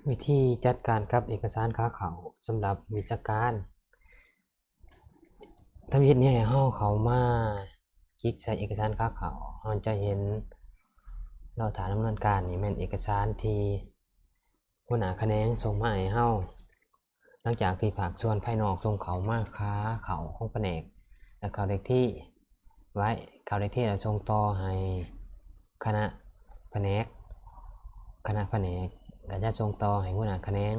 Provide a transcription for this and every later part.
ວິທີຈັດການກັບເອກະສານຂາເຂົ້າສຳລັບວິຊາການ. ທຳອິດນີ້ໃຫ້ເຮົາເຂົ້າມາຄລິກໃສ່ເອກະສານຂາເຂົ້າ, ເຮົາຈະເຫັນລໍຖ້າດຳເນີນການ. ນີ້ແມ່ນເອກະສານທີ່ຫົວໜ້າຂະແໜງສົ່ງມາໃຫ້ເຮົາ. ຫຼັງຈາກທີ່ພາກສ່ວນພາຍນອກສົ່ງເຂົ້າມາຂາເຂົ້າຂອງພະແນກ ແລ້ວເຂົ້າເລກທີໄວ້, ເຂົ້າເລກທີແລ້ວສົ່ງຕໍ່ໃຫ້ຄະນະພະແນກ, ຄະນະພະແນກກໍຈະສົ່ງຕໍ່ໃຫ້ຫົວໜ້າຂະແໜງ,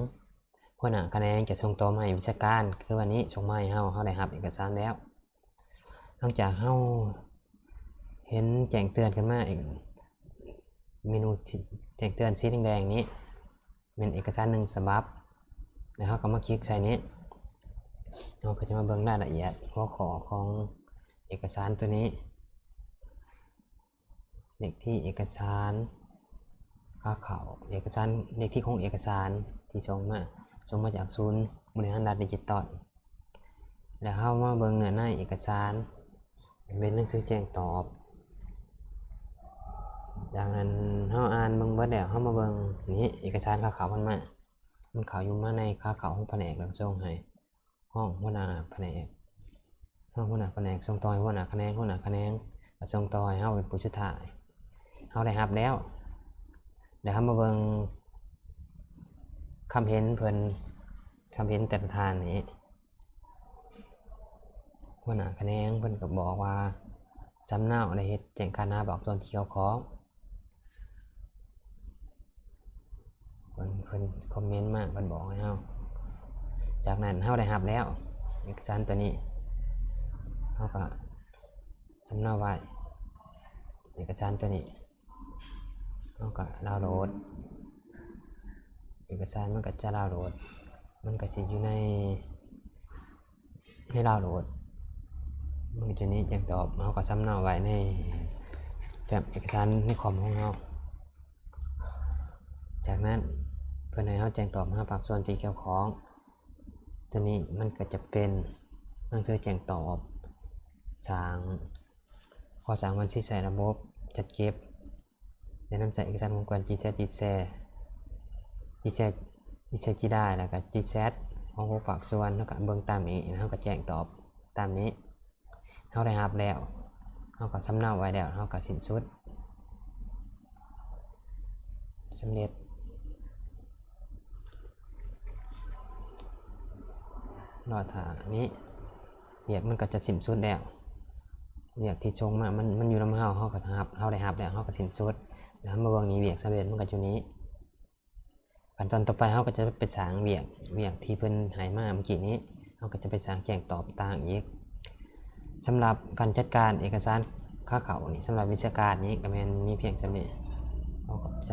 ຫົວໜ້າຂະແໜງຈະສົ່ງຕໍ່ມາໃຫ້ວິຊາການ. ຄືວັນນີ້ສົ່ງມາໃຫ້ເຮົາ, ເຮົາໄດ້ຮັບເອກະສານແລ້ວ. ຫຼັງຈາກເຮົາເຫັນແຈ້ງເຕືອນຂຶ້ນມາອີກ, ເມນູແຈ້ງເຕືອນສີແດງໆນີ້ ແມ່ນເອກະສານໜຶ່ງສະບັບ, ແລ້ວເຮົາກໍມາຄລິກໃສ່ນີ້, ເຮົາກໍຈະມາເບິ່ງລາຍລະອຽດຫົວຂໍ້ຂອງເອກະສານຕົວນີ້, ເລກທີເອກະສານຂາເຂົ້າ, ເອກະສານ ເລກທີຂອງເອກະສານທີ່ສົ່ງມາ, ສົ່ງມາຈາກສູນບໍລິຫານລັດດິຈິຕອນ. ແລ້ວເຮົາມາເບິ່ງເນື້ອໃນເອກະສານ, ເປັນໜັງສືແຈ້ງຕອບ. ຈາກນັ້ນເຮົາອ່ານເບິ່ງເບິດແລ້ວ, ເຮົາມາເບິ່ງນີ້ ເອກະສານຂາເຂົ້າມັນມາ, ມັນເຂົ້າຢູ່ມາໃນຂາເຂົ້າຂອງພະແນກ ແລ້ວກໍສົ່ງໃຫ້ຮອງຫົວໜ້າພະແນກ, ຮອງຫົວໜ້າພະແນກສົ່ງຕໍ່ໃຫ້ຫົວໜ້າຂະແໜງ, ຫົວໜ້າຂະແໜງກໍສົ່ງຕໍ່ໃຫ້ເຮົາເປັນຜູ້ສຸດທ້າຍ. ເຮົາໄດ້ຮັບແລ້ວ. ແລ້ວເຮົາມາເບິ່ງຄຳເຫັນເພິ່ນ, ຄຳເຫັນແຕ່ລະທ່ານນີ້. ຫົວໜ້າຂະແໜງເພິ່ນກໍບອກວ່າ ສຳເນົາໄດ້ເຮັດແຈ້ງການຫາພາກສ່ວນທີ່ກ່ຽວຂ້ອງ. ເພິ່ນ ເພິ່ນຄອມເມັນມາ, ເພິ່ນບອກໃຫ້ເຮົາ. ຈາກນັ້ນເຮົາໄດ້ຮັບແລ້ວເອກະສານຕົວນີ້, ເຮົາກໍສຳເນົາໄວ້ເອກະສານຕົວນີ້. ເຮົາກໍດາວໂຫຼດ, ເອກະສານມັນກໍຈະດາວໂຫຼດ, ມັນກໍຊິຢູ່ໃນ ໃນດາວໂຫຼດ, ມັນກໍຈະມີແຈ້ງຕອບ. ເຮົາກໍສຳເນົາໄວ້ໃນແຟ້ມເອກະສານໃນຄອມຂອງເຮົາ. ຈາກນັ້ນເພິ່ນໃຫ້ເຮົາແຈ້ງຕອບຫາພາກສ່ວນທີ່ກ່ຽວຂ້ອງ. ຕົວນີ້ມັນກໍຈະເປັນໜັງສືແຈ້ງຕອບ ສ້າງ ກໍ່ສ້າງບັນຊີໃຊ້ລະບົບຈັດເກັບ ແນະນຳໃຊ້ເອກະສານຂອງກວນ ຈີແຊັດ ຈີແຊ ຈີແຊ ຈີແຊ ຈີໄດ ແລ້ວກໍ ຈີແຊັດ ຂອງຫົວພາກສ່ວນ. ເຮົາກໍເບິ່ງຕາມນີ້, ເຮົາກໍແຈ້ງຕອບຕາມນີ້. ເຮົາໄດ້ຮັບແລ້ວ, ເຮົາກໍສຳເນົາໄວ້ແລ້ວ, ເຮົາກໍສິ້ນສຸດ, ສຳເລັດ. ລໍຖ້ານີ້, ວຽກມັນກໍຈະສິ້ນສຸດແລ້ວ. ວຽກທີ່ສົ່ງມາ ມັນ ມັນຢູ່ນຳເຮົາ, ເຮົາກໍຮັບ, ເຮົາໄດ້ຮັບແລ້ວ, ເຮົາກໍສິ້ນສຸດ. ແລ້ວເຮົາມາເບິ່ງນີ້, ວຽກສຳເລັດມັນກໍຢູ່ນີ້. ຂັ້ນຕອນຕໍ່ໄປເຮົາກໍຈະໄປສ້າງວຽກ, ວຽກທີ່ເພິ່ນໃຫ້ມາເມື່ອກີ້ນີ້, ເຮົາກໍຈະໄປສ້າງແຈ້ງຕອບຕ່າງອີກ. ສຳລັບການຈັດການເອກະສານຂາເຂົ້ານີ້, ສຳລັບວິຊາການນີ້ກໍແມ່ນມີພຽງສ່ຳນີ້. ຂໍຂອບໃຈ.